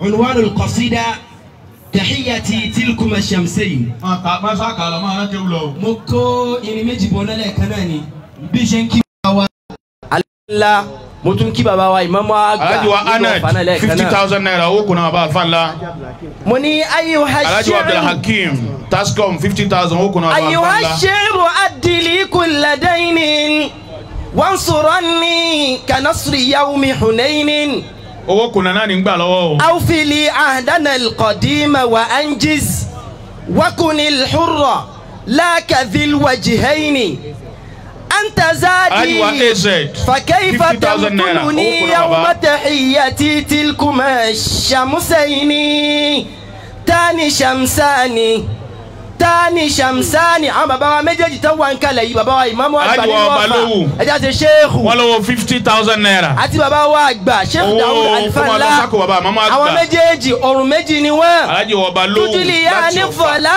عنوان القصيدة تحياتي تلكما الشمسين. Mo kó irin méjì bọ̀ nílẹ̀ kan náà ni bí ṣe ń kí bàbá wa alá mo tún kí bàbá wa ìmáàmù àgbà Alhaji wa nínú ọ̀fà náà Anad lẹ́ẹ̀kan fifty náà. thousand naira owó kùnà bàbá alfa ńlá. Mo ní أيها Alhaji wa الشعر Abdulhakeem Tascom 50,000 owó kùnà bàbá alfa أيها ńlá. الشعر أدي لي كل دين وانصرني كنصر يوم حنين Owó kùnà náà ní gbà lọ́wọ́ o. أوفي لي عهدنا القديم وأنجز وكن الحر لا كذي الوجهين أنت Alhaji wa زادي AZ فكيف 50,000 naira owó تمكنني kùnà يوم bàbá. تحيتي تلكما الشمسين تاني شمساني تاني شمساني. Àwọn bàbá wa méjèèjì tó wà ń kalẹ̀ yìí bàbá wa ìmáàmù àgbà Alhaji wa nínú Ọ̀fà Ọbalówù. ẹja ṣe ṣéèkù Wọ́n lọ́wọ́ 50,000 naira. àti bàbá wa àgbà Sheikh Owó Dawud kó máa lọ Alfanla sáko bàbá àmọ́ máa àwọn gbà. méjèèjì ọ̀rùn méjì ni wọ́n. Alhaji wa Ọbalówù Tujili ya láti ní Ọ̀fà. fọlá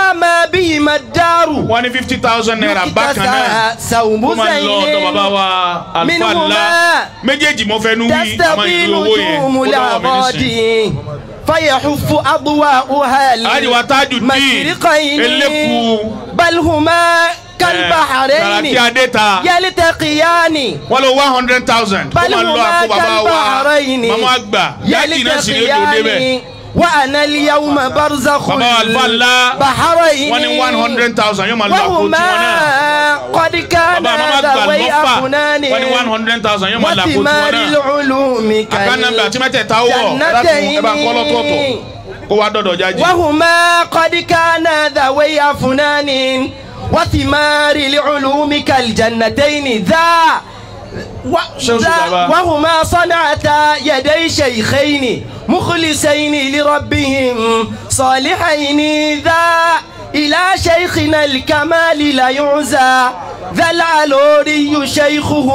bí ma dárù. Wọ́n ní 50,000 naira bákan náà. Kó máa lọ ọ̀dọ̀ bàbá wa alfa ńlá. Méjèèjì mo fẹ́ nu wí àmọ́ ìlú owó yẹn تستبين ó lọ́wọ́ mi nísìnyí. العباد فيحف أضواؤها Alhaji wa Tajudeen المشرقين Eléku بل هما كالبحرين Sàràkí Adéta يلتقيان wọ́n lọ 100,000 kó بل máa lọ هما àpò bàbá wa كالبحرين màmá àgbà yáàkì náà sì ní èdè òde bẹ́ẹ̀. يلتقيان وأنا اليوم برزخ Bàbá wa Alfa ńlá البحرين wọ́n ní 100,000 yóò máa lọ àpò tiwọn وهما náà. قد كان Bàbá màmá àgbà ذوي lọ́fà أفنان wọ́n ní 100,000 yóò máa lọ àpò tiwọn وثمار náà. العلوم Àká nọ́mbà tí mẹ́tẹ̀ẹ̀ta ó wọ̀ ẹ dákun ẹ bá ń kọ́ lọ́tọ̀ọ̀tọ̀ kó wá dọ̀dọ̀ jáde. وهما قد كان ذوي أفنان وثمار العلوم كالجنتين ذا شو ذا بابا؟ وهما صنعتا يدي شيخين مخلصين لربهم صالحين ذا إلى شيخنا الكمال لا يعزى ذا العلوري شيخه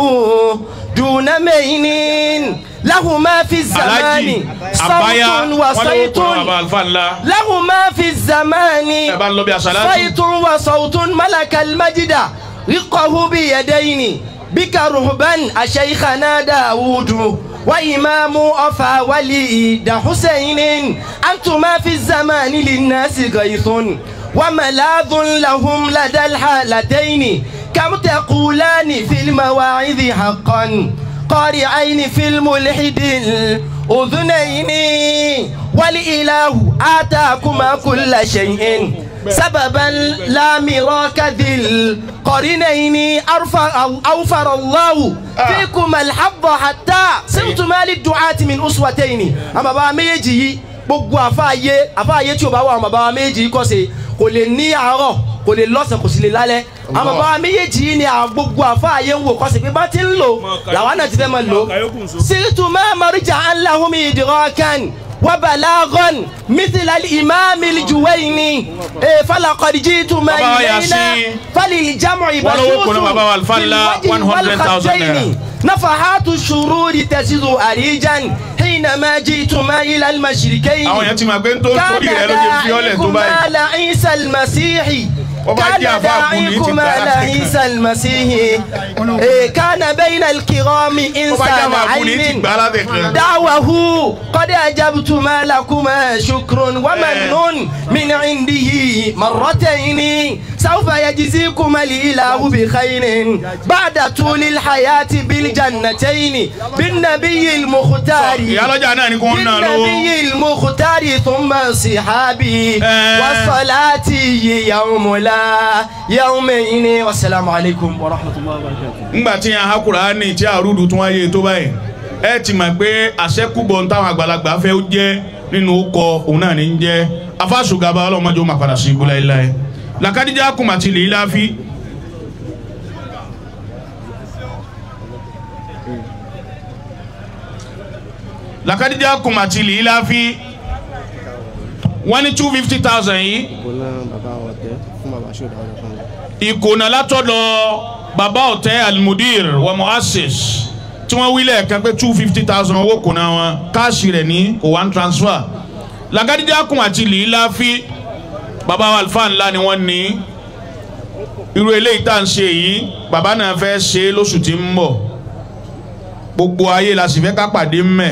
دون مين لهما في Alhaji الزمان Àbáyá صوت wọ́n lówó وصيت kùnà bàbá alfa ńlá. لهما في الزمان Ẹ bá ń lọ bí àṣàlátù. صيت وصوت ملك المجد رقه بيدين بك رهبا الشيخنا داود وإمام أفا ولي حسين أنتما في الزمان للناس غيث وملاذ لهم لدى الحالتين كم تقولان في المواعظ حقا قارعين في الملحد الأذنين والإله آتاكما كل شيء سببا لا مراك ذي القرنين أوفر الله فيكما الحظ حتى صرتما للدعاة من أسوتين. أما bàbá méjì yìí gbogbo àfáàyè àfáàyè tí o bá wà àwọn bàbá méjì yìí kọ́ ṣe kò lè ní àárọ̀ kò lè lọ́sàn kò sì lè lálẹ́. Àwọn bàbá méjèèjì yìí ni àwọn gbogbo àfáàyè ń wò kọ́ sí pé bá ti ń lò làwọn náà ti fẹ́ máa lò. Sirtuma marja allahum idrakan وبلاغا مثل الإمام الجويني فلقد جئتما Bàbá wa إلينا Yasin. فللجمع Wọ́n lówó kùnà بشوش bàbá wa Alfa في ńlá الوجه 100,000 naira. والخدين نفحات الشرور تزيد أريجا حينما جئتما إلى المشركين Àwọn èèyàn ti mọ̀ pé ń tó torí كان rẹ ló ṣe fi ọ́lẹ̀ tó داعيكما báyìí. لعيسى المسيح Ó bá كان jẹ́ àfáà kù ní ti داعيكما gbà láti لعيسى المسيح كان بين الكرام Ó bá jẹ́ إنسان àfáà kù ní ti عين gbà láti kan. دعوه قد أجبتما لكما شكر ومن من عنده مرتين سوف يجزيكما الإله بخير بعد طول الحياة بالجنتين بالنبي المختار Ìyálọ́jà náà ni kò ń ná lówó. بالنبي المختار ثم صحابي وصلاتي يوم لا يومين والسلام عليكم ورحمة الله وبركاته. Ńgbà tí a há Kùránì tí àrùdù tún wáyé tó báyìí ẹ ti mọ̀ pé àṣẹ́kùbọ̀ ń táwọn àgbàlagbà fẹ́ ó jẹ́ nínú ọkọ̀ òun náà ní ń jẹ́ afásùgàbà ọlọ́mọdé ó máa padà sí ibú láéláé. Làkàdíjà kùmàtì lè láfi. Làkàdíjà kùmàtì lè láfi wọ́n ní 250,000 yìí. Ìkóná bàbá ọ̀tẹ́ fún bàbá ṣòdà ọ̀dọ̀ fún mi. Ìkùnà látọ̀dọ̀ bàbá ọ̀tẹ́ almudir wa muassis tí wọ́n wí lẹ́ẹ̀kan pé 250,000 owó kùnà wọn káàṣì rẹ̀ ní kò wá ń transfer. Làkàdíjà kùn àti lìíláfi bàbá wa àlùfáà ńlá ni wọ́n ní irú eléyìí tá à ń ṣe yìí bàbá náà fẹ́ ṣe é lóṣù tí ń bọ̀ gbogbo ayé la sì fẹ́ ká pàdé mẹ́.